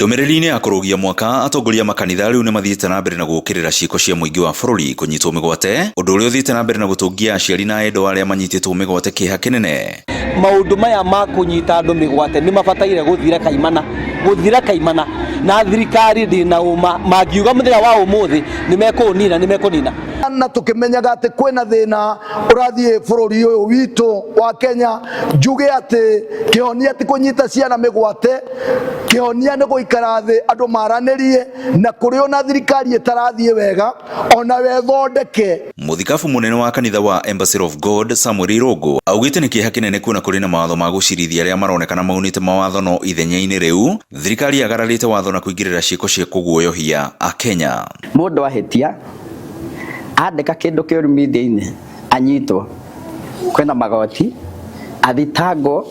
Ndũmĩrĩri-inĩ ya kũrũgia mwaka, atongoria a makanitha rĩu nĩ mathiĩte na mbere na gũũkĩrĩra ciĩko cia mũingĩ wa bũrũri kũnyitwo mĩgwate, ũndũ ũrĩa ũthiĩte na mbere na gũtũngia aciari na endwa arĩa manyitĩtwo mĩgwate kĩeha kĩnene. Maũndũ maya ma kũnyita andũ mĩgwate nĩ mabataire gũthira kaimana, gũthira kaimana, na thirikari ndĩ na ũma mangiuga mũthenya wa ũmũthĩ nĩ mekũũnina, nĩ mekũnina. Na tũkĩmenyaga atĩ kwĩna thĩna ũrathiĩ bũrũri ũyũ witũ wa Kenya, njuge atĩ kĩhonia ti kũnyita ciana mĩgwate, kĩhonia nĩ gũikara thĩ andũ maranĩrie, na kũrĩ ona thirikari ĩtarathiĩ wega ona wethondeke. Mũthikabu mũnene wa kanitha wa Embassy of God Samuel Irũngũ augĩte nĩ kĩeha kĩnene kuona kũrĩ na mawatho ma gũcirithia arĩa maronekana maunĩte mawatho no ithenya-inĩ rĩu thirikari yagararĩte watho na kũingĩrĩra ciĩko cia kũguoyohia Akenya. Mũndũ ahĩtia andĩka kĩndũ kĩũru media-inĩ anyitwo, kwĩna magoti, athitangwo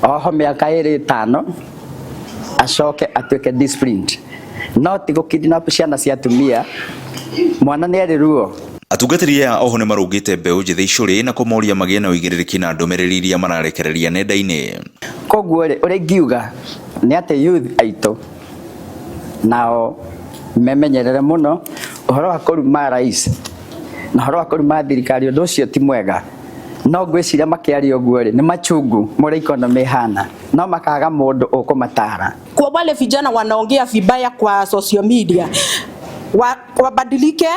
oho mĩaka ĩrĩ ĩtano acoke atuĩke disciplined. No ti gũ kidnap ciana cia atumia, mwana nĩ arĩ ruo. Atungatĩri aya oho nĩ marũngĩte mbeũ njĩthĩ icũrĩ na kũmoria magĩe na ũigĩrĩrĩki na ndũmĩrĩri iria mararekereria nenda-inĩ. Koguo rĩ, ũrĩa ingiuga nĩ atĩ youth aitũ nao memenyerere mũno ũhoro wa kũruma rais na ũhoro wa kũruma thirikari, ũndũ ũcio ti mwega. No ngwĩciria makĩaria ũguo rĩ, nĩ machungu mũrĩa economy ĩhana, no makaga mũndũ ũkũmatara. Kwa wale vijana wanaongea vibaya kwa social media wabadilike.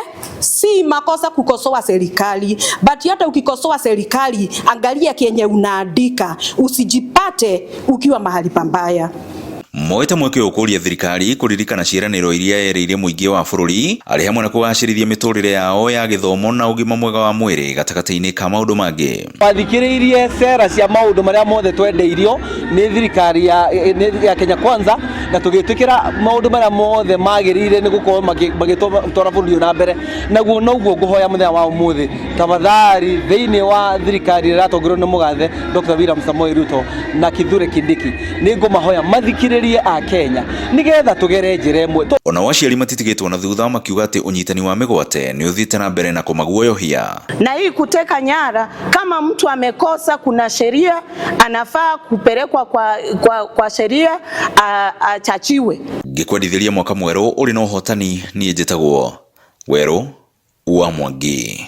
Si makosa kukosoa serikali, but hata ukikosoa serikali angalia kenye unaandika, usijipate ukiwa mahali pambaya. Moete mweke ũyũ kũria thirikari kũririkana ciĩranĩro iria yerĩire mũingĩ wa bũrũri arĩ hamwe na kũgacĩrithia mĩtũrĩre yao ya gĩthomo na ũgima mwega wa mwĩrĩ gatagatĩ-inĩ ka maũndũ mangĩ. Wathikĩrĩirie cera cia maũndũ marĩa mothe twendeirio nĩ thirikari ya Kenya Kwanza, na tũgĩtĩkĩra maũndũ marĩa mothe magĩrĩire nĩ gũkorwo magĩtwara bũrũri ũyũ na mbere. Naguo noguo ngũhoya mũthenya wa ũmũthĩ, tafadhali thĩinĩ wa thirikari ĩrĩa ĩratongorio nĩ mũgathe Dr. William Samoei Ruto na Kithure Kindiki, nĩ ngũmahoya mathikĩrĩrie a Kenya nĩgetha tũgere njĩra ĩmwe. Onao aciari matitigĩtwo na thutha makiuga atĩ ũnyitani wa mĩgwate nĩ ũthiĩte na mbere na kũmaguoyohia. Na hii kuteka nyara, kama mtu amekosa, kuna sheria, anafaa kupelekwa kwa sheria achachiwe. Ngĩkwendithĩria mwaka mwerũ ũrĩ na ũhotani, niĩ njĩtagwo Werũ wa Mwangi.